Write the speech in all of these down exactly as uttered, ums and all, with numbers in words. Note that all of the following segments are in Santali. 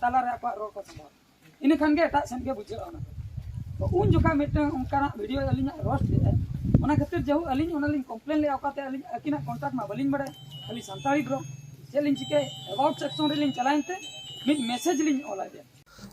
ᱛᱟᱞᱟᱨᱮ ᱟᱠᱚᱣᱟᱜ ᱨᱚᱲ ᱠᱚ ᱥᱟᱢᱵᱷᱟᱣᱟ᱾ ᱤᱱᱟᱹ ᱠᱷᱟᱱ ᱜᱮ ᱮᱴᱟᱜ ᱥᱮᱱ ᱜᱮ ᱵᱩᱡᱷᱟᱹᱜᱼᱟ ᱚᱱᱟ ᱫᱚ᱾ ᱛᱚ ᱩᱱ ᱡᱚᱠᱷᱟ ᱢᱤᱫᱴᱟᱝ ᱚᱱᱠᱟᱱᱟᱜ ᱵᱷᱤᱰᱤᱭᱳ ᱟᱹᱞᱤᱧᱟᱜ ᱨᱳᱥᱴ ᱞᱮᱫᱼᱟᱭ᱾ ᱚᱱᱟ ᱠᱷᱟᱹᱛᱤᱨ ᱡᱮᱦᱩ ᱟᱹᱞᱤᱧ ᱚᱱᱟ ᱞᱤᱧ ᱠᱚᱢᱯᱞᱮᱱ ᱞᱮᱫᱼᱟ, ᱚᱠᱟᱛᱮ ᱟᱹᱞᱤᱧ ᱟᱹᱠᱤᱱᱟᱜ ᱠᱚᱱᱴᱟᱠᱴ ᱢᱟ ᱵᱟᱹᱞᱤᱧ ᱵᱟᱲᱟᱭ, ᱠᱷᱟᱹᱞᱤ ᱥᱟᱱᱛᱟᱲᱤ ᱵᱨᱚ᱾ ᱪᱮᱫ ᱞᱤᱧ ᱪᱤᱠᱟᱹᱭ, ᱮᱵᱟᱣᱩᱴ ᱥᱮᱠᱥᱚᱱ ᱨᱮᱞᱤᱧ ᱪᱟᱞᱟᱣᱮᱱ ᱛᱮ ᱢᱤᱫ ᱢᱮᱥᱮᱡᱽ ᱞᱤᱧ ᱚᱞ ᱟᱫᱮᱭᱟ᱾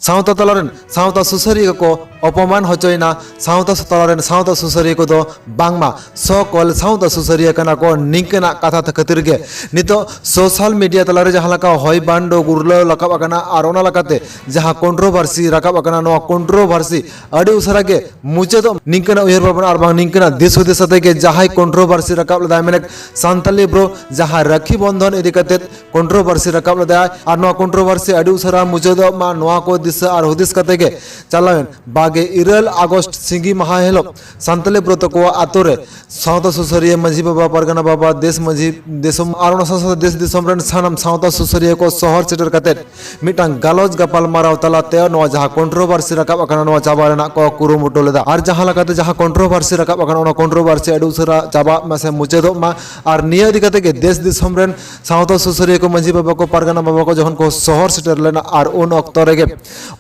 ᱥᱟᱶᱛᱟ ᱛᱟᱞᱟᱨᱮᱱ ᱥᱟᱶᱛᱟ ᱥᱩᱥᱟᱹᱨᱤᱭᱟᱹ ᱠᱚᱠᱚ ᱚᱯᱚᱢᱟᱱ ᱦᱚᱪᱚᱭᱮᱱᱟ᱾ ᱥᱟᱶᱛᱟ ᱛᱟᱞᱟᱨᱮᱱ ᱥᱟᱶᱛᱟ ᱥᱩᱥᱟᱹᱨᱤᱭᱟᱹ ᱠᱚᱫᱚ ᱵᱟᱝᱢᱟ ᱥᱚ ᱠᱚᱞ ᱥᱟᱶᱛᱟ ᱥᱩᱥᱟᱹᱨᱤᱭᱟᱹ ᱠᱟᱱᱟ ᱠᱚ᱾ ᱱᱤᱝᱠᱟᱹᱱᱟᱜ ᱠᱟᱛᱷᱟ ᱠᱷᱟᱹᱛᱤᱨ ᱜᱮ ᱱᱤᱛᱚᱜ ᱥᱳᱥᱟᱞ ᱢᱤᱰᱤᱭᱟ ᱛᱟᱞᱟᱨᱮ ᱡᱟᱦᱟᱸ ᱞᱮᱠᱟ ᱦᱚᱭ ᱵᱟᱱᱰᱚ ᱜᱩᱨᱞᱟᱹᱣ ᱨᱟᱠᱟᱵ ᱟᱠᱟᱱᱟ, ᱟᱨ ᱚᱱᱟ ᱞᱮᱠᱟᱛᱮ ᱡᱟᱦᱟᱸ ᱠᱚᱱᱴᱨᱳᱵᱷᱟᱨᱥᱤ ᱨᱟᱠᱟᱵ ᱟᱠᱟᱱᱟ, ᱱᱚᱣᱟ ᱠᱚᱱᱴᱨᱳᱵᱷᱟᱨᱥᱤ ᱟᱹᱰᱤ ᱩᱥᱟᱹᱨᱟ ᱜᱮ ᱢᱩᱪᱟᱹᱫᱚᱜ᱾ ᱱᱤᱝᱠᱟᱹᱱᱟᱜ ᱩᱭᱦᱟᱹᱨ ᱵᱷᱟᱵᱽᱱᱟ ᱟᱨ ᱵᱟᱝ ᱱᱤᱝᱠᱟᱹᱱᱟᱜ ᱫᱤᱥ ᱦᱩᱫᱤᱥ ᱟᱛᱮ ᱜᱮ ᱡᱟᱦᱟᱸᱭ ᱠᱚᱱᱴᱨᱳᱵᱷᱟᱨᱥᱤ ᱨᱟᱠᱟᱵ ᱞᱮᱫᱟᱭ, ᱢᱮᱱᱮᱠ ᱥᱟᱱᱛᱟᱞᱤ ᱵᱨᱳ, ᱡᱟᱦᱟᱸ ᱨᱟᱠᱷᱤ ᱵᱚᱱᱫᱷᱚᱱ ᱤᱫᱤ ᱠᱟᱛᱮ ᱠᱚᱱᱴᱨᱳᱵᱷᱟᱨᱥᱤ ᱨᱟᱠᱟᱵ ᱞᱮᱫᱟᱭ, ᱟᱨ ᱱᱚᱣᱟ ᱠᱚᱱᱴᱨᱳᱵᱷᱟᱨᱥᱤ ᱟᱹᱰᱤ ᱩᱥᱟᱹᱨᱟ ᱢᱩᱪᱟᱹᱫᱚᱜ ᱢᱟ, ᱱᱚᱣᱟ ᱠᱚ ᱫᱤᱥᱟᱹ ᱟᱨ ᱦᱩᱫᱤᱥ ᱠᱟᱛᱮ ᱜᱮ ᱪᱟᱞᱟᱣᱮᱱ ᱵᱟᱜᱮ ᱤᱨᱟᱹᱞ ᱟᱜᱚᱥᱴ ᱥᱤᱸᱜᱤ ᱢᱟᱦᱟ ᱦᱤᱞᱳᱜ ᱥᱟᱱᱛᱟᱞᱤ ᱵᱨᱳ ᱛᱟᱠᱚᱣᱟᱜ ᱟᱛᱳ ᱨᱮ ᱥᱟᱶᱛᱟ ᱥᱩᱥᱟᱹᱨᱤᱭᱟᱹ, ᱢᱟᱹᱡᱷᱤ ᱵᱟᱵᱟ, ᱯᱟᱨᱜᱟᱱᱟ ᱵᱟᱵᱟ, ᱫᱮᱥ ᱢᱟᱹᱡᱷᱤ, ᱫᱤᱥᱚᱢ ᱟᱨ ᱚᱱᱟ ᱥᱟᱶ ᱥᱟᱶᱛᱮ ᱫᱮᱥ ᱫᱤᱥᱚᱢ ᱨᱮᱱ ᱥᱟᱱᱟᱢ ᱥᱟᱶᱛᱟ ᱥᱩᱥᱟᱹᱨᱤᱭᱟᱹ ᱠᱚ ᱥᱚᱦᱚᱨ ᱥᱮᱴᱮᱨ ᱠᱟᱛᱮ ᱢᱤᱫᱴᱟᱝ ᱜᱟᱞᱚᱪ ᱜᱟᱯᱟᱞ ᱢᱟᱨᱟᱣ ᱛᱟᱞᱟᱛᱮ ᱱᱚᱣᱟ ᱡᱟᱦᱟᱸ ᱠᱚᱱᱴᱨᱳᱵᱷᱟᱨᱥᱤ ᱨᱟᱠᱟᱵ ᱟᱠᱟᱱᱟ, ᱱᱚᱣᱟ ᱪᱟᱵᱟ ᱨᱮᱱᱟᱜ ᱠᱚ ᱠᱩᱨᱩᱢᱩᱴᱩ ᱞᱮᱫᱟ᱾ ᱟᱨ ᱡᱟᱦᱟᱸ ᱞᱮᱠᱟᱛᱮ ᱡᱟᱦᱟᱸ ᱠᱚᱱᱴᱨᱳᱵᱷᱟᱨᱥᱤ ᱨᱟᱠᱟᱵ ᱟᱠᱟᱱᱟ, ᱚᱱᱟ ᱠᱚᱱᱴᱨᱳᱵᱷᱟᱨᱥᱤ ᱟᱹᱰᱤ ᱩᱥᱟᱹᱨᱟ ᱪᱟᱵᱟᱜ ᱢᱟ ᱥᱮ ᱢᱩᱪᱟᱹᱫᱚᱜ ᱢᱟ᱾ ᱟᱨ ᱱᱤᱭᱟᱹ ᱤᱫᱤ ᱠᱟᱛᱮ ᱜᱮ ᱫᱮᱥ ᱫᱤᱥᱚᱢ ᱨᱮᱱ ᱥᱟᱶᱛᱟ ᱥᱩᱥᱟᱹᱨᱤᱭᱟᱹ ᱠᱚ, ᱢᱟᱹᱡᱷᱤ ᱵᱟᱵᱟ ᱠᱚ, ᱯᱟᱨᱜᱟᱱᱟ ᱵᱟᱵᱟ ᱠᱚ ᱡᱚᱠᱷᱚᱱ ᱠᱚ ᱥᱚᱦᱚᱨ ᱥᱮᱴᱮᱨ ᱞᱮᱱᱟ, ᱟᱨ ᱩᱱ ᱚᱠᱛᱚ ᱨᱮᱜᱮ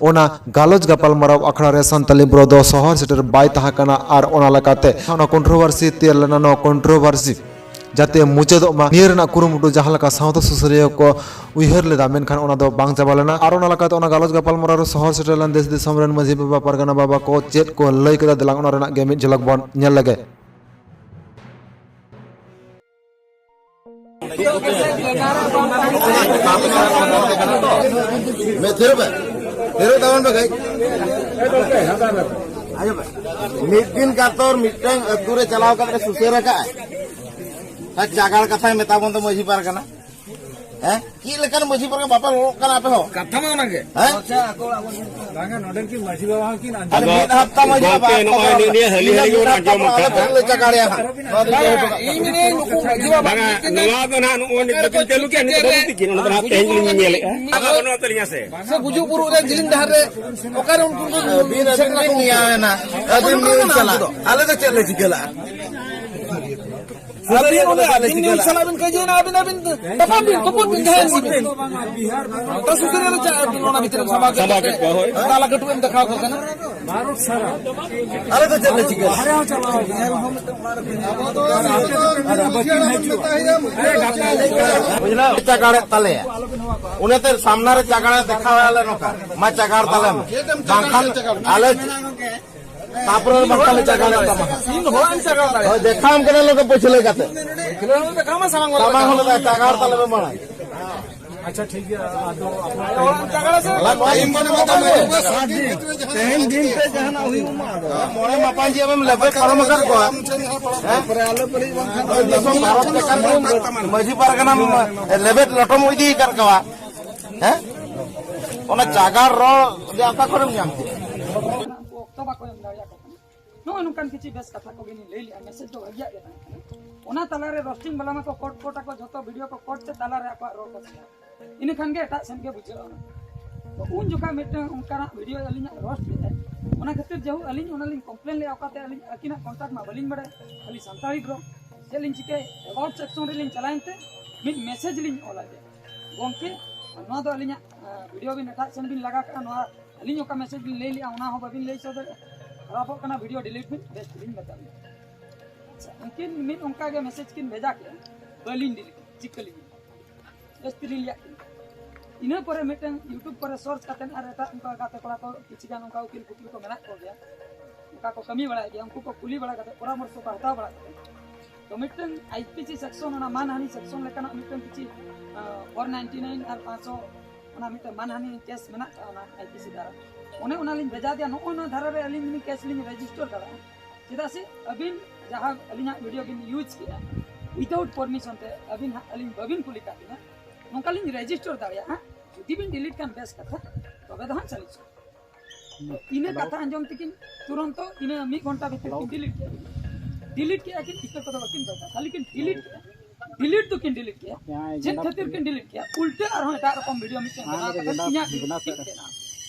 ᱚᱱᱟ ᱜᱟᱞᱚᱪ ᱜᱟᱯᱟᱞ ᱢᱟᱨᱟᱣ ᱟᱠᱷᱲᱟ ᱨᱮ ᱥᱟᱱᱛᱟᱞᱤ ᱵᱨᱳ ᱫᱚ ᱥᱚᱦᱚᱨ ᱥᱮᱴᱮᱨ ᱵᱟᱭ ᱛᱟᱦᱮᱸ ᱠᱟᱱᱟ᱾ ᱟᱨ ᱚᱱᱟ ᱞᱮᱠᱟᱛᱮ ᱚᱱᱟ ᱠᱚᱱᱴᱨᱳᱵᱷᱟᱨᱥᱤ ᱛᱮᱭᱟᱨ ᱞᱮᱱᱟ, ᱱᱚᱣᱟ ᱠᱚᱱᱴᱨᱳᱵᱷᱟᱨᱥᱤ ᱡᱟᱛᱮ ᱢᱩᱪᱟᱹᱫᱚᱜ ᱢᱟ, ᱱᱤᱭᱟᱹ ᱨᱮᱱᱟᱜ ᱠᱩᱨᱩᱢᱩᱴᱩ ᱡᱟᱦᱟᱸ ᱞᱮᱠᱟ ᱥᱟᱶᱛᱟ ᱥᱩᱥᱟᱹᱨᱤᱭᱟᱹ ᱠᱚ ᱩᱭᱦᱟᱹᱨ ᱞᱮᱫᱟ, ᱢᱮᱱᱠᱷᱟᱱ ᱚᱱᱟ ᱫᱚ ᱵᱟᱝ ᱪᱟᱵᱟ ᱞᱮᱱᱟ᱾ ᱟᱨ ᱚᱱᱟ ᱞᱮᱠᱟᱛᱮ ᱚᱱᱟ ᱜᱟᱞᱚᱪ ᱜᱟᱯᱟᱞ ᱢᱟᱨᱟᱣ ᱨᱮ ᱥᱚᱦᱚᱨ ᱥᱮᱴᱮᱨ ᱞᱮᱱ ᱫᱮᱥ ᱫᱤᱥᱚᱢ ᱨᱮᱱ ᱢᱟᱹᱡᱷᱤ ᱵᱟᱵᱟ, ᱯᱟᱨᱜᱟᱱᱟ ᱵᱟᱵᱟ ᱠᱚ ᱪᱮᱫ ᱠᱚ ᱞᱟᱹᱭ ᱠᱮᱫᱟ, ᱫᱮᱞᱟᱝ ᱚᱱᱟ ᱨᱮᱱᱟᱜ ᱜᱮ ᱢᱤᱫ ᱡᱷᱚᱞᱚᱠ ᱵᱚᱱ ᱧᱮᱞ ᱞᱮᱜᱮ᱾ ᱢᱮ ᱛᱷᱤᱨ ᱵᱮ, ᱛᱷᱤᱨ ᱛᱟᱵᱚᱱ ᱵᱮ ᱠᱟᱹᱡ᱾ ᱟᱸᱡᱚᱢ ᱵᱮ, ᱢᱤᱫ ᱫᱤᱱ ᱠᱟᱛᱚᱨ ᱢᱤᱫᱴᱟᱝ ᱟᱹᱛᱩ ᱨᱮ ᱪᱟᱞᱟᱣ ᱠᱟᱛᱮ ᱥᱩᱥᱟᱹᱨ ᱟᱠᱟᱫᱼᱟᱭ᱾ ᱟᱨ ᱪᱟᱜᱟᱲ ᱠᱟᱛᱷᱟᱭ ᱢᱮᱛᱟ ᱵᱚᱱ ᱫᱚ ᱢᱟᱹᱡᱷᱤ ᱯᱟᱨᱜᱟᱱᱟ᱾ ᱦᱮᱸ? ᱪᱮᱫ ᱞᱮᱠᱟᱱ ᱢᱟᱹᱡᱷᱤ ᱯᱟᱨᱜᱟᱱᱟ ᱵᱟᱯᱮ ᱨᱚᱲᱚᱜ ᱠᱟᱱᱟ ᱟᱯᱮ ᱦᱚᱸ? ᱠᱟᱛᱷᱟ ᱢᱟ ᱚᱱᱟ ᱜᱮ᱾ ᱦᱮᱸ? ᱵᱟᱝᱟ, ᱱᱚᱰᱮᱱ ᱠᱤᱱ ᱢᱟᱹᱡᱷᱤ ᱵᱟᱵᱟ ᱦᱚᱸ ᱠᱤᱱ ᱟᱸᱡᱚᱢ ᱟᱫᱚ ᱢᱤᱫ ᱦᱟᱯᱛᱟ ᱢᱟᱹᱡᱷᱤ ᱵᱟᱵᱟ ᱜᱚᱢᱠᱮ, ᱱᱚᱜᱼᱚᱭ ᱱᱤᱭᱟᱹ ᱦᱟᱹᱞᱤ ᱦᱟᱹᱞᱤ ᱜᱮᱵᱚᱱ ᱟᱸᱡᱚᱢ ᱟᱠᱟᱫᱼᱟ᱾ ᱟᱞᱮ ᱫᱚ ᱞᱮ ᱪᱟᱜᱟᱲᱮᱭᱟ ᱦᱟᱸᱜ᱾ ᱱᱚᱣᱟ ᱫᱚ ᱤᱧ ᱢᱮᱱᱟᱹᱧ, ᱱᱩᱠᱩ ᱢᱟᱹᱡᱷᱤ ᱵᱟᱵᱟ ᱵᱟᱝᱟ, ᱱᱚᱣᱟ ᱫᱚ ᱱᱟᱦᱟᱜ ᱱᱚᱜᱼᱚᱭ ᱱᱤᱛ ᱫᱚ ᱠᱤᱱ ᱪᱟᱹᱞᱩ ᱠᱮᱜᱼᱟ, ᱱᱤᱛ ᱫᱚ ᱵᱟᱹᱵᱩ ᱛᱤᱠᱤᱱ, ᱚᱱᱟ ᱫᱚ ᱱᱟᱦᱟᱜ ᱛᱮᱦᱮᱧ ᱜᱮᱞᱤᱧ ᱧᱮᱞᱮᱜᱼᱟ᱾ ᱟᱫᱚ ᱵᱟᱹᱱᱩᱜ ᱛᱟᱹᱞᱤᱧᱟ ᱥᱮ᱾ ᱥᱮ ᱜᱩᱡᱩᱜ ᱵᱩᱨᱩᱜ ᱨᱮ ᱡᱤᱞᱤᱧ ᱰᱟᱦᱟᱨ ᱨᱮ ᱚᱠᱟᱨᱮ ᱩᱱᱠᱩ ᱠᱚ ᱟᱹᱵᱤᱱ, ᱟᱹᱵᱤᱱ ᱵᱤᱱ ᱧᱮᱞᱮᱱᱟ, ᱟᱹᱵᱤᱱ ᱵᱤᱱ ᱪᱟᱞᱟᱜ᱾ ᱟᱞᱮ ᱫᱚ ᱪᱮᱫ ᱞᱮ ᱪᱤᱠᱟᱹ ᱞᱟᱜᱼᱟ? ᱟᱹᱵᱤᱱ ᱚᱸᱰᱮ ᱟᱹᱵᱤᱱ ᱱᱤᱭᱩᱡᱽ ᱥᱟᱞᱟᱜ ᱵᱤᱱ ᱠᱟᱹᱭᱡᱟᱹᱭᱮᱱᱟ, ᱟᱹᱵᱤᱱ, ᱟᱹᱵᱤᱱ ᱛᱟᱯᱟᱢ ᱵᱤᱱ, ᱠᱚᱯᱚᱫ ᱵᱤᱱ, ᱡᱟᱦᱟᱸᱭ ᱥᱮᱫ ᱵᱤᱱ᱾ ᱛᱚ ᱥᱩᱥᱟᱹᱨᱤᱭᱟᱹ ᱫᱚ ᱪᱮᱫ ᱟᱹᱵᱤᱱ ᱚᱱᱟ ᱵᱷᱤᱛᱤᱨ ᱨᱮ ᱥᱟᱢᱵᱟᱣ ᱠᱮᱫ ᱠᱚᱣᱟ? ᱦᱳᱭ᱾ ᱛᱟᱞᱟ ᱠᱟᱹᱴᱩᱵ ᱮᱢ ᱫᱮᱠᱷᱟᱣ ᱠᱚ ᱠᱟᱱᱟ᱾ ᱟᱞᱮ ᱫᱚ ᱪᱮᱫ ᱞᱮ ᱪᱤᱠᱟᱹᱭᱟ? ᱵᱩᱡᱷᱟᱹᱣ? ᱪᱟᱜᱟᱲᱮᱫ ᱛᱟᱞᱮᱭᱟ᱾ ᱩᱱᱤ ᱛᱮ ᱥᱟᱢᱱᱟ ᱨᱮ ᱪᱟᱜᱟᱲᱮ ᱫᱮᱠᱷᱟᱣ ᱟᱞᱮ ᱱᱚᱝᱠᱟ, ᱢᱟ ᱪᱟᱜᱟᱲ ᱛᱟᱞᱮ ᱢᱮ᱾ ᱵᱟᱝᱠᱷᱟᱱ ᱟᱞᱮ ᱛᱟᱯᱚᱨᱮ ᱵᱟᱝᱠᱷᱟᱱ ᱞᱮ ᱪᱟᱜᱟᱲᱮᱫ ᱛᱟᱢᱟ ᱦᱟᱸᱜ᱾ ᱤᱧ ᱦᱚᱲᱟᱜ ᱤᱧ ᱪᱟᱜᱟᱲ ᱫᱟᱲᱮᱭᱟᱜᱼᱟ᱾ ᱦᱳᱭ, ᱫᱮᱠᱷᱟᱣᱟᱢ ᱠᱟᱱᱟ ᱱᱚᱝᱠᱟ ᱯᱟᱹᱪᱷᱞᱟᱹ ᱠᱟᱛᱮ᱾ ᱠᱷᱮᱞᱳᱰ ᱫᱮᱠᱷᱟᱣ ᱢᱟ ᱥᱟᱢᱟᱝ ᱵᱟᱞᱟ ᱥᱟᱢᱟᱝ ᱫᱮᱠᱷᱟᱣ᱾ ᱦᱚᱸ ᱞᱮ ᱪᱟᱜᱟᱲ ᱛᱟᱞᱮ ᱢᱮ ᱢᱟᱲᱟᱝ᱾ ᱟᱪᱪᱷᱟ, ᱴᱷᱤᱠ ᱜᱮᱭᱟ᱾ ᱟᱫᱚ ᱟᱯᱮ ᱦᱚᱲᱟᱜ ᱤᱧ ᱪᱟᱜᱟᱲᱟ ᱥᱮ? ᱟᱞᱟᱝ ᱴᱟᱭᱤᱢ ᱵᱟᱹᱱᱩᱜ ᱛᱟᱢᱟ᱾ ᱛᱮᱦᱮᱧ ᱫᱤᱱ ᱛᱮ ᱡᱟᱦᱟᱱᱟᱜ ᱦᱩᱭᱩᱜ ᱢᱟ᱾ ᱟᱫᱚ ᱢᱚᱬᱮ ᱢᱟᱯᱟᱧᱡᱤ ᱟᱢᱮᱢ ᱞᱮᱵᱮᱫ ᱯᱟᱨᱚᱢ ᱟᱠᱟᱫ ᱠᱚᱣᱟ᱾ ᱦᱮᱸ? ᱛᱟᱨᱯᱚᱨᱮ ᱟᱞᱚ ᱵᱟᱹᱲᱤᱡ ᱵᱟᱝᱠᱷᱟᱱ ᱫᱚ ᱫᱤᱥᱚᱢ ᱵᱷᱟᱨᱚᱛ ᱞᱮᱠᱟᱱ ᱠᱚ ᱢᱟᱹᱡᱷᱤ ᱯᱟᱨᱜᱟᱱᱟᱢ ᱞᱮᱵᱮᱫ ᱞᱚᱴᱚᱢ ᱤᱫᱤ ᱟᱠᱟᱫ ᱠᱚᱣᱟ᱾ ᱦᱮᱸ? ᱚᱱᱟ ᱪᱟᱜᱟᱲ ᱨᱚᱲ ᱡᱮ ᱚᱠᱟ ᱠᱚᱨᱮᱢ ᱧᱟᱢ ᱠᱮᱫᱟ? ᱩᱱᱠᱩ ᱚᱠᱛᱚ ᱵᱟᱠᱚ ᱮᱢ ᱫᱟᱲᱮᱭᱟᱠᱚ ᱠᱟᱱᱟ᱾ ᱱᱚᱜᱼᱚᱭ ᱱᱚᱝᱠᱟᱱ ᱠᱤᱪᱷᱩ ᱵᱮᱥ ᱠᱟᱛᱷᱟ ᱠᱚᱜᱮ ᱞᱤᱧ ᱞᱟᱹᱭ ᱞᱮᱜᱼᱟ, ᱢᱮᱥᱮᱡᱽ ᱫᱚ ᱵᱷᱟᱹᱜᱤᱭᱟᱜ ᱜᱮ ᱛᱟᱦᱮᱸ ᱠᱟᱱᱟ᱾ ᱚᱱᱟ ᱛᱟᱞᱟᱨᱮ ᱨᱳᱥᱴᱤᱝ ᱵᱟᱞᱟ ᱢᱟᱠᱚ ᱠᱚᱴ ᱠᱚᱴ ᱟᱠᱚ, ᱡᱷᱚᱛᱚ ᱵᱷᱤᱰᱤᱭᱳ ᱠᱚ ᱠᱚᱴ ᱛᱮ ᱛᱟᱞᱟᱨᱮ ᱟᱠᱚᱣᱟᱜ ᱨᱚᱲ ᱠᱚ ᱥᱮᱬᱟ᱾ ᱤᱱᱟᱹ ᱠᱷᱟᱱ ᱜᱮ ᱮᱴᱟᱜ ᱥᱮᱱ ᱜᱮ ᱵᱩᱡᱷᱟᱹᱜᱼᱟ᱾ ᱛᱚ ᱩᱱ ᱡᱚᱠᱷᱟ ᱢᱤᱫᱴᱟᱝ ᱚᱱᱠᱟᱱᱟᱜ ᱵᱷᱤᱰᱤᱭᱳ ᱟᱹᱞᱤᱧᱟᱜ ᱨᱳᱥᱴ ᱞᱮᱫᱟᱭ, ᱚᱱᱟ ᱠᱷᱟᱹᱛᱤᱨ ᱡᱮᱦᱩ ᱟᱹᱞᱤᱧ ᱚᱱᱟ ᱞᱤᱧ ᱠᱚᱢᱯᱞᱮᱱ ᱞᱮᱫᱼᱟ, ᱚᱠᱟᱛᱮ ᱟᱹᱞᱤᱧ ᱟᱹᱠᱤᱱᱟᱜ ᱠᱚᱱᱴᱟᱠᱴ ᱢᱟ ᱵᱟᱹᱞᱤᱧ ᱵᱟᱲᱟᱭᱟ, ᱠᱷᱟᱹᱞᱤ ᱥᱟᱱᱛᱟᱲᱤ ᱨᱚᱲ᱾ ᱪᱮᱫ ᱞᱤᱧ ᱪᱤᱠᱟᱹᱭ, ᱮᱵᱟᱣᱩᱴ ᱥᱮᱠᱥᱚᱱ ᱨᱮᱞᱤᱧ ᱪᱟᱞᱟᱣᱮᱱ ᱛᱮ ᱢᱤᱫ ᱢᱮᱥᱮᱡᱽ ᱞᱤᱧ ᱚᱞ ᱟᱫᱮᱭᱟ, "ᱜᱚᱢᱠᱮ, ᱱᱚᱣᱟ ᱫᱚ ᱟᱹᱞᱤᱧᱟᱜ, ᱟᱸ, ᱵᱷᱤᱰᱤᱭᱳ ᱵᱤᱱ ᱮᱴᱟᱜ ᱥᱮᱱ ᱵᱤᱱ ᱞᱟᱜᱟ ᱠᱟᱜᱼᱟ, ᱱᱚᱣᱟ ᱟᱹᱞᱤᱧ ᱚᱠᱟ ᱢᱮᱥᱮᱡᱽ ᱞᱤᱧ ᱞᱟᱹᱭ ᱞᱮᱜᱼᱟ, ᱚᱱᱟ ᱦᱚᱸ ᱵᱟᱹᱵᱤᱱ ᱞᱟᱹᱭ ᱥᱚᱫᱚᱨᱮᱜᱼᱟ, ᱠᱷᱟᱨᱟᱯᱚᱜ ᱠᱟᱱᱟ, ᱵᱷᱤᱰᱤᱭᱳ ᱰᱤᱞᱤᱴ ᱵᱤᱱ, ᱵᱮᱥ ᱛᱮᱞᱤᱧ ᱢᱮᱛᱟ ᱵᱤᱱᱟ᱾" ᱟᱪᱪᱷᱟ, ᱩᱱᱠᱤᱱ ᱢᱤᱫ ᱚᱱᱠᱟ ᱜᱮ ᱢᱮᱥᱮᱡᱽ ᱠᱤᱱ ᱵᱷᱮᱡᱟ ᱠᱮᱜᱼᱟ, ᱵᱟᱹᱞᱤᱧ ᱰᱤᱞᱤᱴ, ᱪᱤᱠᱟᱹ ᱞᱤᱧ ᱡᱟᱹᱥᱛᱤ ᱞᱤᱧ ᱞᱟᱹᱭᱟᱜ ᱠᱤᱱᱟ᱾ ᱤᱱᱟᱹ ᱯᱚᱨᱮ ᱢᱤᱫᱴᱟᱝ YouTube ᱠᱚᱨᱮ ᱥᱟᱨᱪ ᱠᱟᱛᱮᱫ ᱟᱨ ᱮᱴᱟᱜ ᱚᱱᱠᱟ ᱜᱟᱛᱮ ᱠᱚᱲᱟ ᱠᱚ ᱠᱤᱪᱷᱩ ᱜᱟᱱ ᱚᱱᱠᱟ ᱩᱠᱤᱞ ᱯᱩᱠᱤᱞ ᱠᱚ ᱢᱮᱱᱟᱜ ᱠᱚᱜᱮᱭᱟ, ᱚᱱᱠᱟ ᱠᱚ ᱠᱟᱹᱢᱤ ᱵᱟᱲᱟᱭ ᱜᱮᱭᱟ, ᱩᱱᱠᱩ ᱠᱚ ᱠᱩᱞᱤ ᱵᱟᱲᱟ ᱠᱟᱛᱮᱫ, ᱯᱚᱨᱟᱢᱚᱨᱥᱚ ᱠᱚ ᱦᱟᱛᱟᱣ ᱵᱟᱲᱟ ᱠᱟᱛᱮᱫ, ᱛᱚ ᱢᱤᱫᱴᱟᱝ ᱟᱭ ᱯᱤ ᱥᱤ ᱥᱮᱠᱥᱚᱱ, ᱚᱱᱟ ᱢᱟᱱᱦᱟᱱᱤ ᱥᱮᱠᱥᱚᱱ ᱞᱮᱠᱟᱱᱟᱜ ᱢᱤᱫᱴᱟᱝ ᱠᱤᱪᱷᱩ, ᱟᱸ, ᱯᱷᱳᱨ ᱱᱟᱭᱤᱱᱴᱤ ᱱᱟᱭᱤᱱ ᱟᱨ ᱯᱟᱸᱪᱥᱚ, ᱚᱱᱟ ᱢᱤᱫᱴᱟᱝ ᱢᱟᱱᱦᱟᱱᱤ ᱠᱮᱥ ᱢᱮᱱᱟᱜ ᱠᱟᱜᱼᱟ, ᱚᱱᱟ ᱟᱭ ᱯᱤ ᱥᱤ ᱫᱷᱟᱨᱟ, ᱚᱱᱮ ᱚᱱᱟᱞᱤᱧ ᱵᱷᱮᱡᱟ ᱫᱮᱭᱟ, ᱱᱚᱜᱼᱚᱭ ᱱᱚᱣᱟ ᱫᱷᱟᱨᱟ ᱨᱮ ᱟᱹᱞᱤᱧ ᱠᱮᱥ ᱞᱤᱧ ᱨᱮᱡᱤᱥᱴᱟᱨ ᱫᱟᱲᱮᱭᱟᱜᱼᱟ᱾ ᱪᱮᱫᱟᱜ ᱥᱮ ᱟᱹᱵᱤᱱ ᱡᱟᱦᱟᱸ ᱟᱹᱞᱤᱧᱟᱜ ᱵᱷᱤᱰᱤᱭᱳ ᱵᱤᱱ ᱤᱭᱩᱡᱽ ᱠᱮᱜᱼᱟ ᱩᱭᱤᱫᱟᱣᱩᱴ ᱯᱟᱨᱢᱤᱥᱚᱱ ᱛᱮ, ᱟᱹᱵᱤᱱ ᱦᱟᱸᱜ ᱟᱹᱞᱤᱧ ᱵᱟᱹᱵᱤᱱ ᱠᱩᱞᱤ ᱠᱟᱜ ᱞᱤᱧᱟ, ᱱᱚᱝᱠᱟᱞᱤᱧ ᱨᱮᱡᱤᱥᱴᱟᱨ ᱫᱟᱲᱮᱭᱟᱜᱼᱟ᱾ ᱡᱩᱫᱤ ᱵᱤᱱ ᱰᱤᱞᱤᱴ ᱠᱷᱟᱱ ᱵᱮᱥ ᱠᱟᱛᱷᱟ, ᱛᱚᱵᱮ ᱫᱚ ᱦᱟᱸᱜ ᱪᱟᱹᱞᱩᱜᱼᱟ᱾ ᱤᱱᱟᱹ ᱠᱟᱛᱷᱟ ᱟᱸᱡᱚᱢ ᱛᱮᱠᱤᱱ ᱛᱩᱨᱚᱱᱛᱚ ᱤᱱᱟᱹ ᱢᱤᱫ ᱜᱷᱚᱱᱴᱟ ᱵᱷᱤᱛᱤᱨ ᱠᱤᱱ ᱰᱤᱞᱤᱴ ᱠᱮᱜᱼᱟ᱾ ᱰᱤᱞᱤᱴ ᱠᱮᱜᱼᱟ ᱠᱤᱱ, ᱤᱠᱟᱹ ᱠᱚᱫᱚ ᱵᱟᱹᱠᱤᱱ ᱫᱚᱦᱚ ᱠᱟᱜᱼᱟ, ᱠᱷᱟᱹᱞᱤ ᱠᱤᱱ ᱰᱤᱞᱤᱴ ᱠᱮᱜᱼᱟ᱾ ᱰᱤᱞᱤᱴ ᱫᱚᱠᱤᱱ ᱰᱤᱞᱤᱴ ᱠᱮᱜᱼᱟ᱾ ᱪᱮᱫ ᱠᱷᱟᱹᱛᱤᱨ ᱠᱤᱱ ᱰᱤᱞᱤᱴ ᱠᱮᱜᱼᱟ? ᱩᱞᱴᱟᱹ ᱟᱨᱦᱚᱸ ᱮᱴᱟᱜ ᱨᱚᱠᱚᱢ ᱵᱷᱤᱰᱤᱭᱳ ᱢᱤᱫᱴᱮᱱ ᱵᱮᱱᱟᱣ ᱠᱟᱛᱮ ᱤᱧᱟᱹᱜ ᱰᱤᱞᱤᱴ ᱠᱮᱫ ᱠᱮᱜᱼᱟ᱾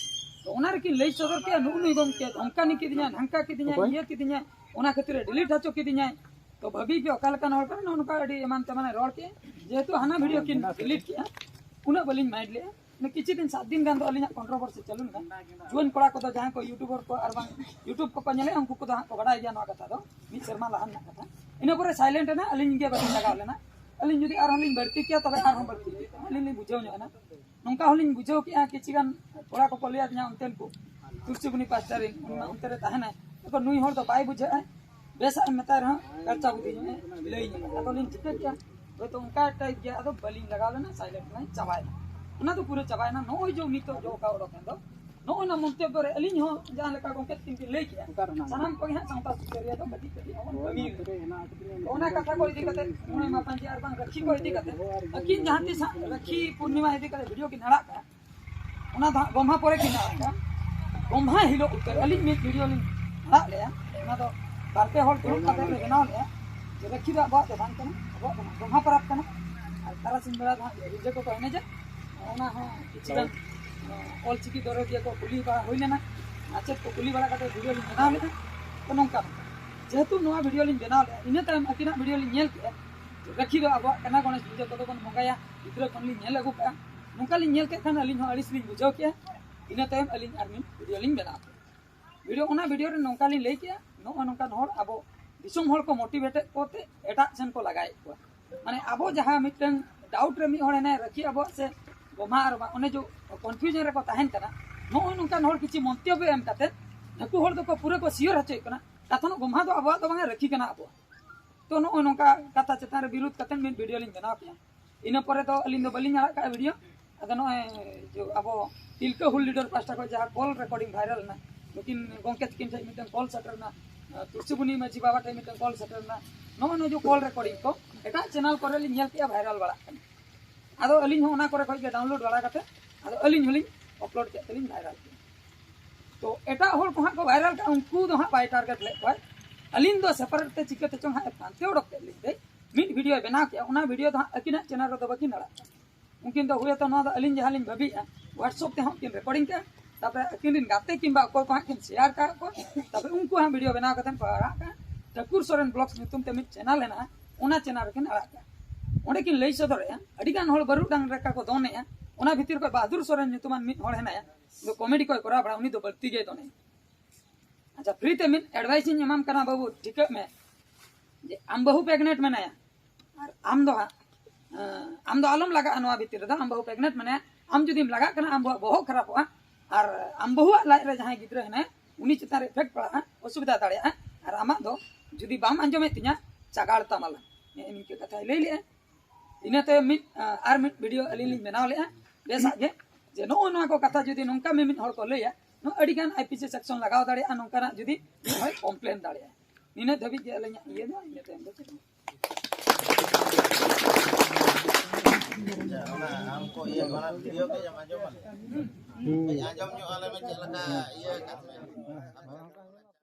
ᱛᱚ ᱚᱱᱟ ᱨᱮᱠᱤᱱ ᱞᱟᱹᱭ ᱥᱚᱫᱚᱨ ᱠᱮᱜᱼᱟ, ᱱᱩᱜᱼᱩ ᱱᱩᱭ ᱜᱚᱢᱠᱮ ᱫᱷᱚᱢᱠᱟᱱᱤ ᱠᱤᱫᱤᱧᱟᱭ, ᱱᱷᱟᱝᱠᱟ ᱠᱤᱫᱤᱧᱟᱭ, ᱤᱭᱟᱹ ᱠᱤᱫᱤᱧᱟᱭ, ᱚᱱᱟ ᱠᱷᱟᱹᱛᱤᱨ ᱰᱤᱞᱤᱴ ᱦᱚᱪᱚ ᱠᱤᱫᱤᱧᱟᱭ᱾ ᱛᱚ ᱵᱷᱟᱹᱵᱤ ᱜᱮ ᱚᱠᱟ ᱞᱮᱠᱟᱱ ᱦᱚᱲ ᱠᱟᱱᱟ, ᱱᱚᱜᱼᱚ ᱱᱚᱝᱠᱟ ᱟᱹᱰᱤ ᱮᱢᱟᱱ ᱛᱮᱢᱟᱱᱮ ᱨᱚᱲ ᱠᱮᱜᱼᱟ᱾ ᱡᱮᱦᱮᱛᱩ ᱦᱟᱱᱟ ᱵᱷᱤᱰᱤᱭᱳ ᱠᱤᱱ ᱰᱤᱞᱤᱴ ᱠᱮᱜᱼᱟ, ᱩᱱᱟᱹᱜ ᱵᱟᱹᱞᱤᱧ ᱢᱟᱭᱤᱱᱰ ᱞᱮᱜᱼᱟ᱾ ᱢᱟᱱᱮ ᱠᱤᱪᱷᱩ ᱫᱤᱱ, ᱥᱟᱛ ᱫᱤᱱ ᱜᱟᱱ ᱫᱚ ᱟᱹᱞᱤᱧᱟᱜ ᱠᱚᱱᱴᱨᱳᱵᱷᱟᱨᱥᱤ ᱪᱟᱹᱞᱩ ᱞᱮᱱᱟ᱾ ᱡᱩᱣᱟᱹᱱ ᱠᱚᱲᱟ ᱠᱚᱫᱚ ᱡᱟᱦᱟᱸᱭ ᱠᱚ ᱭᱩᱴᱩᱵᱟᱨ ᱠᱚ ᱟᱨ ᱵᱟᱝ ᱭᱩᱴᱩᱵ ᱠᱚᱠᱚ ᱧᱮᱞᱮᱫᱼᱟ, ᱩᱱᱠᱩ ᱠᱚᱫᱚ ᱦᱟᱸᱜ ᱠᱚ ᱵᱟᱰᱟᱭ ᱜᱮᱭᱟ ᱱᱚᱣᱟ ᱠᱟᱛᱷᱟ ᱫᱚ, ᱢᱤᱫ ᱥᱮᱨᱢᱟ ᱞᱟᱦᱟ ᱨᱮᱱᱟᱜ ᱠᱟᱛᱷᱟ᱾ ᱤᱱᱟᱹ ᱯᱚᱨᱮ ᱥᱟᱭᱞᱮᱱᱴ ᱮᱱᱟ, ᱟᱹᱞᱤᱧ ᱜᱮ ᱵᱟᱹᱞᱤᱧ ᱞᱟᱜᱟᱣ ᱞᱮᱱᱟ᱾ ᱟᱹᱞᱤᱧ ᱡᱩᱫᱤ ᱟᱨᱦᱚᱸ ᱞᱤᱧ ᱵᱟᱹᱲᱛᱤ ᱠᱮᱭᱟ, ᱛᱚᱵᱮ ᱟᱨᱦᱚᱸ ᱵᱟᱹᱲᱛᱤ ᱦᱩᱭᱩᱜ ᱛᱟᱢᱟ, ᱟᱹᱞᱤᱧ ᱞᱤᱧ ᱵᱩᱡᱷᱟᱹᱣ ᱧᱚᱜ ᱮᱱᱟ᱾ ᱱᱚᱝᱠᱟ ᱦᱚᱸᱞᱤᱧ ᱵᱩᱡᱷᱟᱹᱣ ᱠᱮᱜᱼᱟ, ᱠᱤᱪᱷᱩ ᱜᱟᱱ ᱠᱚᱲᱟ ᱠᱚᱠᱚ ᱞᱟᱹᱭ ᱟᱹᱫᱤᱧᱟ, ᱚᱱᱛᱮᱱ ᱠᱚ ᱛᱩᱞᱥᱤᱵᱩᱱᱤ ᱯᱟᱥᱴᱟ ᱨᱮᱱ, ᱩᱱᱤ ᱢᱟ ᱚᱱᱛᱮ ᱨᱮ ᱛᱟᱦᱮᱱᱟᱭ, ᱟᱫᱚ ᱱᱩᱭ ᱦᱚᱲ ᱫᱚ ᱵᱟᱭ ᱵᱩᱡᱷᱟᱹᱜᱼᱟ, ᱵᱮᱥᱟᱜ ᱮᱢ ᱢᱮᱛᱟᱭ ᱨᱮᱦᱚᱸ ᱠᱟᱪᱟ ᱵᱩᱫᱷᱤ ᱧᱚᱜ ᱮ ᱞᱟᱹᱭ ᱧᱚᱜ ᱮᱫᱟ᱾ ᱟᱫᱚ ᱞᱤᱧ ᱪᱤᱠᱟᱹ ᱠᱮᱭᱟ, ᱦᱳᱭᱛᱳ ᱚᱱᱠᱟ ᱴᱟᱭᱤᱯ ᱜᱮ, ᱟᱫᱚ ᱵᱟᱹᱞᱤᱧ ᱞᱟᱜᱟᱣ ᱞᱮᱱᱟ, ᱥᱟᱭᱞᱮᱱᱴ ᱮᱱᱟᱭ, ᱪᱟᱵᱟᱭᱮᱱᱟ᱾ ᱚᱱᱟ ᱫᱚ ᱯᱩᱨᱟᱹ ᱪᱟᱵᱟᱭᱮᱱᱟ᱾ ᱱᱚᱜᱼᱚᱭ ᱡᱮ ᱱᱤᱛᱚᱜ ᱡᱚ ᱚᱠᱟ ᱚᱰᱚᱠ ᱮᱱ ᱫᱚ, ᱱᱚᱜᱼᱚᱭ ᱱᱟ ᱢᱚᱱᱛᱚᱵᱵᱚ ᱨᱮ ᱟᱹᱞᱤᱧ ᱦᱚᱸ ᱡᱟᱦᱟᱸ ᱞᱮᱠᱟ ᱜᱚᱢᱠᱮ ᱛᱤᱠᱤᱱ ᱠᱤᱱ ᱞᱟᱹᱭ ᱠᱮᱜᱼᱟ, ᱥᱟᱱᱟᱢ ᱠᱚᱜᱮ ᱦᱟᱸᱜ ᱥᱟᱶᱛᱟ ᱥᱩᱥᱟᱹᱨᱤᱭᱟᱹ ᱫᱚ ᱠᱟᱹᱴᱤᱡ ᱠᱟᱹᱴᱤᱡ ᱦᱚᱸᱵᱚᱱ ᱠᱟᱹᱢᱤ ᱠᱟᱱᱟ᱾ ᱚᱱᱟ ᱠᱟᱛᱷᱟ ᱠᱚ ᱤᱫᱤ ᱠᱟᱛᱮ, ᱢᱚᱬᱮ ᱢᱟᱯᱟᱧᱪᱤ ᱟᱨ ᱵᱟᱝ ᱨᱟᱹᱠᱷᱤ ᱠᱚ ᱤᱫᱤ ᱠᱟᱛᱮ, ᱟᱹᱠᱤᱱ ᱡᱟᱦᱟᱸ ᱛᱤᱥ ᱦᱟᱸᱜ ᱨᱟᱹᱠᱷᱤ ᱯᱩᱨᱱᱤᱢᱟ ᱤᱫᱤ ᱠᱟᱛᱮ ᱵᱷᱤᱰᱤᱭᱳ ᱠᱤᱱ ᱟᱲᱟᱜ ᱠᱟᱜᱼᱟ, ᱚᱱᱟ ᱫᱚ ᱦᱟᱸᱜ ᱜᱚᱢᱦᱟ ᱯᱚᱨᱮ ᱠᱤᱱ ᱟᱲᱟᱜ ᱠᱟᱜᱼᱟ᱾ ᱜᱚᱢᱦᱟ ᱦᱤᱞᱳᱜ ᱩᱛᱟᱹᱨ ᱟᱹᱞᱤᱧ ᱢᱤᱫ ᱵᱷᱤᱰᱤᱭᱳ ᱞᱤᱧ ᱟᱲᱟᱜ ᱞᱮᱜᱼᱟ᱾ ᱚᱱᱟ ᱫᱚ ᱵᱟᱨ ᱯᱮ ᱦᱚᱲ ᱫᱩᱲᱩᱵ ᱠᱟᱛᱮ ᱞᱮ ᱵᱮᱱᱟᱣ ᱞᱮᱜᱼᱟ᱾ ᱡᱮ ᱨᱟᱹᱠᱷᱤ ᱫᱚ ᱟᱵᱚᱣᱟᱜ ᱫᱚ ᱵᱟᱝ ᱠᱟᱱᱟ, ᱟᱵᱚᱣᱟᱜ ᱫᱚ ᱜᱚᱢᱦᱟ ᱯᱚᱨᱚᱵᱽ ᱠᱟᱱᱟ᱾ ᱟᱨ ᱛᱟᱨᱟᱥᱤᱧ ᱵᱮᱲᱟ ᱫᱚ ᱦᱟᱸᱜ ᱰᱤᱡᱮ ᱠᱚᱠᱚ ᱮᱱᱮᱡᱟ᱾ ᱚᱱᱟ ᱦᱚᱸ ᱠᱤᱪᱷᱩ ᱜᱟᱱ ᱚᱞᱪᱤᱠᱤ ᱫᱚᱨᱚᱫᱤᱭᱟᱹ ᱠᱚ ᱠᱩᱞᱤ ᱵᱟᱲᱟ ᱦᱩᱭ ᱞᱮᱱᱟ, ᱢᱟᱪᱮᱫ ᱠᱚ ᱠᱩᱞᱤ ᱵᱟᱲᱟ ᱠᱟᱛᱮ ᱵᱷᱤᱰᱤᱭᱳ ᱞᱤᱧ ᱵᱮᱱᱟᱣ ᱞᱮᱫᱟ᱾ ᱛᱚ ᱱᱚᱝᱠᱟ ᱱᱚᱝᱠᱟ᱾ ᱡᱮᱦᱮᱛᱩ ᱱᱚᱣᱟ ᱵᱷᱤᱰᱤᱭᱳ ᱞᱤᱧ ᱵᱮᱱᱟᱣ ᱞᱮᱫᱟ, ᱤᱱᱟᱹ ᱛᱟᱭᱚᱢ ᱟᱹᱠᱤᱱᱟᱜ ᱵᱷᱤᱰᱤᱭᱳ ᱞᱤᱧ ᱧᱮᱞ ᱠᱮᱫᱼᱟ, ᱨᱟᱹᱠᱷᱤ ᱫᱚ ᱟᱵᱚᱣᱟᱜ ᱠᱟᱱᱟ, ᱜᱚᱬᱮᱥ ᱯᱩᱡᱟᱹ ᱠᱚᱫᱚ ᱵᱚᱱ ᱵᱚᱸᱜᱟᱭᱟ, ᱜᱤᱫᱽᱨᱟᱹ ᱠᱷᱚᱱ ᱞᱤᱧ ᱧᱮᱞ ᱟᱹᱜᱩ ᱠᱟᱜᱼᱟ᱾ ᱱᱚᱝᱠᱟ ᱞᱤᱧ ᱧᱮᱞ ᱠᱮᱫ ᱠᱷᱟᱱ ᱟᱹᱞᱤᱧ ᱦᱚᱸ ᱟᱹᱲᱤᱥ ᱞᱤᱧ ᱵᱩᱡᱷᱟᱹᱣ ᱠᱮᱜᱼᱟ᱾ ᱤᱱᱟᱹ ᱛᱟᱭᱚᱢ ᱟᱹᱞᱤᱧ ᱟᱨ ᱢᱤᱫ ᱵᱷᱤᱰᱤᱭᱳ ᱞᱤᱧ ᱵᱮᱱᱟᱣ ᱠᱮᱫᱼᱟ᱾ ᱵᱷᱤᱰᱤᱭᱳ, ᱚᱱᱟ ᱵᱷᱤᱰᱤᱭᱳ ᱨᱮ ᱱᱚᱝᱠᱟ ᱞᱤᱧ ᱞᱟᱹᱭ ᱠᱮᱜᱼᱟ, ᱱᱚᱜᱼᱚ ᱱᱚᱝᱠᱟᱱ ᱦᱚᱲ ᱟᱵᱚ ᱫᱤᱥᱚᱢ ᱦᱚᱲ ᱠᱚ ᱢᱳᱴᱤᱵᱷᱮᱴᱮᱰ ᱠᱚᱛᱮ ᱮᱴᱟᱜ ᱥᱮᱱ ᱠᱚ ᱞᱟᱜᱟᱭᱮᱫ ᱠᱚᱣᱟ᱾ ᱢᱟᱱᱮ ᱟᱵᱚ ᱡᱟᱦᱟᱸ ᱢᱤᱫᱴᱟᱝ ᱰᱟᱣᱩᱴ ᱨᱮ ᱢᱤᱫ ᱦᱚᱲ ᱦᱮᱱᱟᱭᱟ, ᱨᱟᱹᱠᱷᱤ ᱟᱵᱚᱣᱟᱜ ᱥᱮ ᱜᱚᱢᱦᱟ ᱟᱨ ᱵᱟᱝ, ᱚᱱᱮ ᱡᱮ ᱠᱚᱱᱯᱷᱤᱭᱩᱡᱚᱱ ᱨᱮᱠᱚ ᱛᱟᱦᱮᱱ ᱠᱟᱱᱟ, ᱱᱚᱜᱼᱚᱭ ᱱᱚᱝᱠᱟᱱ ᱦᱚᱲ ᱠᱤᱪᱷᱩ ᱢᱚᱱᱛᱚᱵᱵᱚ ᱮᱢ ᱠᱟᱛᱮ ᱱᱩᱠᱩ ᱦᱚᱲ ᱫᱚᱠᱚ ᱯᱩᱨᱟᱹ ᱠᱚ ᱥᱤᱭᱳᱨ ᱦᱚᱪᱚᱭᱮᱫ ᱠᱟᱱᱟ, ᱠᱟᱛᱷᱟ ᱱᱚᱜ ᱜᱚᱢᱦᱟ ᱫᱚ ᱟᱵᱚᱣᱟᱜ ᱫᱚ ᱵᱟᱝᱟ, ᱨᱟᱹᱠᱷᱤ ᱠᱟᱱᱟ ᱟᱵᱚᱣᱟᱜ᱾ ᱛᱚ ᱱᱚᱜᱼᱚᱭ ᱱᱚᱝᱠᱟ ᱠᱟᱛᱷᱟ ᱪᱮᱛᱟᱱ ᱨᱮ ᱵᱤᱨᱩᱫᱷ ᱠᱟᱛᱮ ᱢᱤᱫ ᱵᱷᱤᱰᱤᱭᱳ ᱞᱤᱧ ᱵᱮᱱᱟᱣ ᱠᱮᱜᱼᱟ᱾ ᱤᱱᱟᱹ ᱯᱚᱨᱮ ᱫᱚ ᱟᱹᱞᱤᱧ ᱫᱚ ᱵᱟᱹᱞᱤᱧ ᱟᱲᱟᱜ ᱠᱟᱜᱼᱟ ᱵᱷᱤᱰᱤᱭᱳ᱾ ᱟᱫᱚ ᱱᱚᱜᱼᱚᱭ ᱡᱮ ᱟᱵᱚ ᱛᱤᱞᱠᱟᱹ ᱦᱩᱞ ᱞᱤᱰᱟᱨ ᱯᱟᱥᱴᱟ ᱠᱷᱚᱱ ᱡᱟᱦᱟᱸ ᱠᱚᱞ ᱨᱮᱠᱚᱨᱰᱤᱝ ᱵᱷᱟᱭᱨᱟᱞ ᱮᱱᱟ, ᱱᱩᱠᱤᱱ ᱜᱚᱢᱠᱮ ᱛᱟᱹᱠᱤᱱ ᱴᱷᱮᱱ ᱢᱤᱫᱴᱟᱝ ᱠᱚᱞ ᱥᱮᱴᱮᱨ ᱮᱱᱟ, ᱛᱩᱞᱥᱤᱵᱩᱱᱤ ᱢᱟᱹᱡᱷᱤ ᱵᱟᱵᱟ ᱴᱷᱮᱱ ᱢᱤᱫᱴᱟᱝ ᱠᱚᱞ ᱥᱮᱴᱮᱨ ᱮᱱᱟ, ᱱᱚᱜᱼᱚᱭ ᱱᱚᱣᱟ ᱡᱮ ᱠᱚᱞ ᱨᱮᱠᱚᱨᱰᱤᱝ ᱠᱚ ᱮᱴᱟᱜ ᱪᱮᱱᱮᱞ ᱠᱚᱨᱮ ᱞᱤᱧ ᱧᱮᱞ ᱠᱮᱜᱼᱟ, ᱵᱷᱟᱭᱨᱟᱞ ᱵᱟᱲᱟᱜ ᱠᱟᱱᱟ᱾ ᱟᱫᱚ ᱟᱹᱞᱤᱧ ᱦᱚᱸ ᱚᱱᱟ ᱠᱚᱨᱮ ᱠᱷᱚᱱ ᱜᱮ ᱰᱟᱣᱩᱱᱞᱳᱰ ᱵᱟᱲᱟ ᱠᱟᱛᱮ ᱟᱫᱚ ᱟᱹᱞᱤᱧ ᱦᱚᱸᱞᱤᱧ ᱟᱯᱞᱳᱰ ᱠᱮᱫ ᱛᱮᱞᱤᱧ ᱵᱷᱟᱭᱨᱟᱞ ᱠᱮᱫᱟ᱾ ᱛᱚ ᱮᱴᱟᱜ ᱦᱚᱲ ᱠᱚ ᱦᱟᱸᱜ ᱠᱚ ᱵᱷᱟᱭᱨᱟᱞ ᱠᱟᱜᱼᱟ, ᱩᱱᱠᱩ ᱫᱚ ᱦᱟᱸᱜ ᱵᱟᱭ ᱴᱟᱨᱜᱮᱴ ᱞᱮᱫ ᱠᱚᱣᱟ᱾ ᱟᱹᱞᱤᱧ ᱫᱚ ᱥᱮᱯᱟᱨᱮᱴ ᱛᱮ ᱪᱤᱠᱟᱹ ᱛᱮᱪᱚᱝ ᱦᱟᱸᱜ ᱮ ᱯᱟᱱᱛᱮ ᱚᱰᱚᱠ ᱠᱮᱫ ᱞᱤᱧ ᱛᱮ ᱢᱤᱫ ᱵᱷᱤᱰᱤᱭᱳ ᱵᱮᱱᱟᱣ ᱠᱮᱜᱼᱟ, ᱚᱱᱟ ᱵᱷᱤᱰᱤᱭᱳ ᱫᱚ ᱦᱟᱸᱜ ᱟᱹᱠᱤᱱᱟᱜ ᱪᱮᱱᱮᱞ ᱨᱮᱫᱚ ᱵᱟᱹᱠᱤᱱ ᱟᱲᱟᱜ ᱠᱟᱜᱼᱟ᱾ ᱩᱱᱠᱤᱱ ᱫᱚ ᱦᱳᱭᱛᱳ ᱱᱚᱣᱟ ᱫᱚ ᱟᱹᱞᱤᱧ ᱡᱟᱦᱟᱸ ᱞᱤᱧ ᱵᱷᱟᱹᱵᱤᱭᱮᱫᱼᱟ, WhatsApp ᱛᱮᱦᱚᱸ ᱠᱤᱱ ᱨᱮᱠᱚᱨᱰᱤᱝ ᱠᱟᱜᱼᱟ, ᱛᱟᱨᱯᱚᱨᱮ ᱟᱹᱠᱤᱱ ᱨᱮᱱ ᱜᱟᱛᱮ ᱠᱤᱝᱵᱟ ᱚᱠᱚᱭ ᱠᱚ ᱦᱟᱸᱜ ᱠᱤᱱ ᱥᱮᱭᱟᱨ ᱠᱟᱜ ᱠᱚᱣᱟ, ᱛᱟᱨᱯᱚᱨᱮ ᱩᱱᱠᱩ ᱦᱟᱸᱜ ᱵᱷᱤᱰᱤᱭᱳ ᱵᱮᱱᱟᱣ ᱠᱟᱛᱮ ᱠᱚ ᱟᱲᱟᱜ ᱠᱟᱜᱼᱟ᱾ ᱴᱷᱟᱹᱠᱩᱨ ᱥᱚᱨᱮᱱ ᱵᱞᱚᱜᱥ ᱧᱩᱛᱩᱢ ᱛᱮ ᱢᱤᱫ ᱪᱮᱱᱮᱞ ᱦᱮᱱᱟᱜᱼᱟ, ᱚᱱᱟ ᱪᱮᱱᱮᱞ ᱨᱮᱠᱤᱱ ᱟᱲᱟᱜ ᱠᱟᱜᱼᱟ᱾ ᱚᱸᱰᱮ ᱠᱤᱱ ᱞᱟᱹᱭ ᱥᱚᱫᱚᱨᱮᱜᱼᱟ, ᱟᱹᱰᱤ ᱜᱟᱱ ᱦᱚᱲ ᱵᱟᱹᱨᱩᱰᱟᱝ ᱞᱮᱠᱟ ᱠᱚ ᱫᱚᱱᱮᱜᱼᱟ, ᱚᱱᱟ ᱵᱷᱤᱛᱤᱨ ᱠᱷᱚᱱ ᱵᱟᱦᱟᱫᱩᱨ ᱥᱚᱨᱮᱱ ᱧᱩᱛᱩᱢᱟᱱ ᱢᱤᱫ ᱦᱚᱲ ᱦᱮᱱᱟᱭᱟ, ᱩᱱᱤ ᱫᱚ ᱠᱚᱢᱮᱰᱤ ᱠᱚᱭ ᱠᱚᱨᱟᱣ ᱵᱟᱲᱟ, ᱩᱱᱤ ᱫᱚ ᱵᱟᱹᱲᱛᱤ ᱜᱮᱭ ᱫᱚᱱᱮᱜᱼᱟ᱾ ᱟᱪᱪᱷᱟ, ᱯᱷᱨᱤ ᱛᱮ ᱢᱤᱫ ᱮᱰᱵᱟᱭᱤᱥ ᱤᱧ ᱮᱢᱟᱢ ᱠᱟᱱᱟ ᱵᱟᱹᱵᱩ, ᱴᱷᱤᱠᱟᱹᱜ ᱢᱮ ᱡᱮ ᱟᱢ ᱵᱟᱹᱦᱩ ᱯᱨᱮᱜᱱᱮᱱᱴ ᱢᱮᱱᱟᱭᱟ, ᱟᱨ ᱟᱢ ᱫᱚ ᱦᱟᱸᱜ, ᱟᱸ, ᱟᱢ ᱫᱚ ᱟᱞᱚᱢ ᱞᱟᱜᱟᱜᱼᱟ ᱱᱚᱣᱟ ᱵᱷᱤᱛᱤᱨ ᱨᱮᱫᱚ, ᱟᱢ ᱵᱟᱹᱦᱩ ᱯᱨᱮᱜᱱᱮᱱᱴ ᱢᱮᱱᱟᱭᱟ᱾ ᱟᱢ ᱡᱩᱫᱤᱢ ᱞᱟᱜᱟᱜ ᱠᱟᱱᱟ, ᱟᱢ ᱵᱚᱦᱚᱜ, ᱵᱚᱦᱚᱜ ᱠᱷᱟᱨᱟᱯᱚᱜᱼᱟ, ᱟᱨ ᱟᱢ ᱵᱟᱹᱦᱩᱣᱟᱜ ᱞᱟᱡ ᱨᱮ ᱡᱟᱦᱟᱸᱭ ᱜᱤᱫᱽᱨᱟᱹ ᱦᱮᱱᱟᱭᱟ, ᱩᱱᱤ ᱪᱮᱛᱟᱱ ᱨᱮ ᱤᱯᱷᱮᱠᱴ ᱯᱟᱲᱟᱜᱼᱟ, ᱚᱥᱩᱵᱤᱫᱷᱟ ᱫᱟᱲᱮᱭᱟᱜᱼᱟ, ᱟᱨ ᱟᱢᱟᱜ ᱫᱚ ᱡᱩᱫᱤ ᱵᱟᱢ ᱟᱸᱡᱚᱢᱮᱫ ᱛᱤᱧᱟ, ᱪᱟᱜᱟᱲ ᱛᱟᱢᱟᱞᱟᱝ᱾ ᱱᱮᱜᱼᱮ ᱱᱤᱝᱠᱟᱹ ᱠᱟᱛᱷᱟᱭ ᱞᱟᱹᱭ ᱞᱮᱜᱼᱟ᱾ ᱤᱱᱟᱹ ᱛᱟᱭᱚᱢ ᱢᱤᱫ, ᱟᱸ, ᱟᱨ ᱢᱤᱫ ᱵᱷᱤᱰᱤᱭᱳ ᱟᱹᱞᱤᱧ ᱞᱤᱧ ᱵᱮᱱᱟᱣ ᱞᱮᱜᱼᱟ, ᱵᱮᱥᱟᱜ ᱜᱮ, ᱡᱮ ᱱᱚᱜᱼᱚ ᱱᱚᱣᱟ ᱠᱚ ᱠᱟᱛᱷᱟ ᱡᱩᱫᱤ ᱱᱚᱝᱠᱟ ᱢᱤᱢᱤᱫ ᱦᱚᱲ ᱠᱚ ᱞᱟᱹᱭᱟ, ᱱᱚᱣᱟ ᱟᱹᱰᱤ ᱜᱟᱱ ᱟᱭ ᱯᱤ ᱥᱤ ᱥᱮᱠᱥᱚᱱ ᱞᱟᱜᱟᱣ ᱫᱟᱲᱮᱭᱟᱜᱼᱟ, ᱱᱚᱝᱠᱟᱱᱟᱜ ᱡᱩᱫᱤ ᱢᱤᱫ ᱦᱚᱲ ᱠᱚᱢᱯᱞᱮᱱ ᱫᱟᱲᱮᱭᱟᱜᱼᱟ᱾ ᱱᱤᱱᱟᱹᱜ ᱫᱷᱟᱹᱵᱤᱡ ᱜᱮ ᱟᱹᱞᱤᱧᱟᱜ ᱤᱭᱟᱹ ᱫᱚ, ᱤᱱᱟᱹ ᱛᱟᱭᱚᱢ ᱫᱚ ᱪᱮᱫ ᱦᱚᱸ᱾ ᱟᱪᱪᱷᱟ, ᱚᱱᱟ ᱟᱢ ᱠᱚ ᱤᱭᱟᱹ ᱵᱟᱱᱟᱨ ᱵᱷᱤᱰᱤᱭᱳ ᱠᱟᱹᱡ ᱮᱢ ᱟᱸᱡᱚᱢ ᱟᱞᱮ? ᱠᱟᱹᱡ ᱟᱸᱡᱚᱢ ᱧᱚᱜ ᱟᱞᱮ ᱢᱮ, ᱪᱮᱫ ᱞᱮᱠᱟ ᱤᱭᱟᱹ ᱠᱟᱜ ᱢᱮ᱾